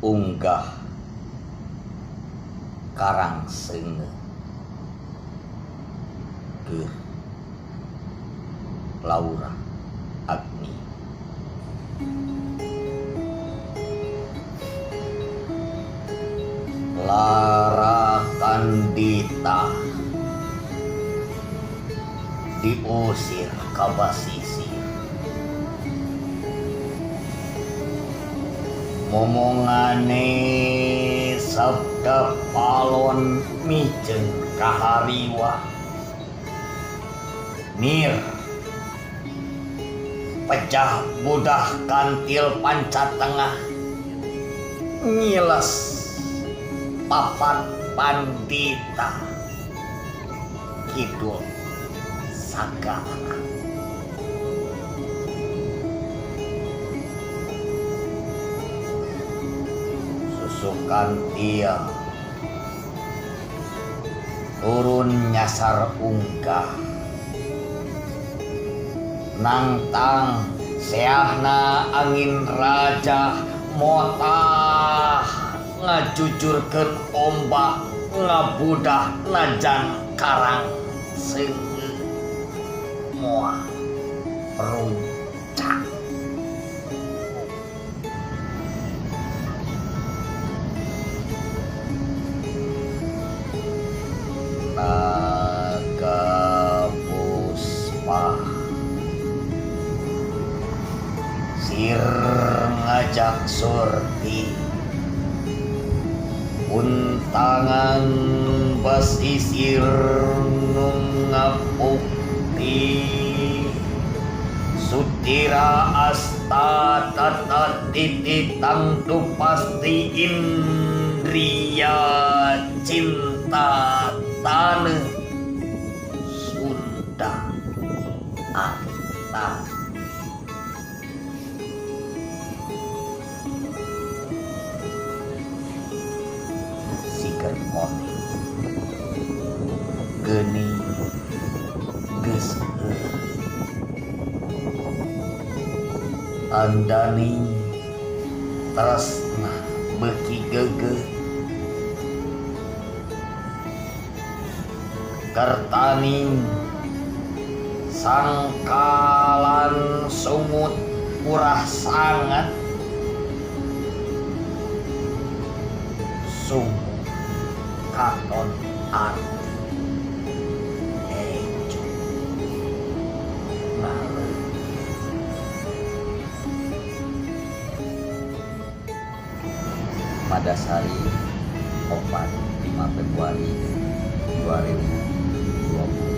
Unggah karang seungeuh keur Laura Agni. Lara Kandita diusir ka basisir. Momongane sabda palon miceun ka hariwa. Nir pejah budah kantil panca tengah ngiles papat pandita kidul sagara. Susukan tia turun nyasar ungkah nangtang seahna angin raja motah ngajujurkeun ombak ngabudah najan karang seungeuh moal runcak. Naga Puspa sir ngajak surti untangan basisir nu ngabukti Sutira asta tata titi tangtu pasti indria cinta taneuh Sunda Arta. Siger koneng geuning geus heueuh Andani tresna beuki geugeuh Kertaning sangkalan sungut urah sangat Sungut katon arti ejo ngaleungit. Madasari 4 5 Februari 2024.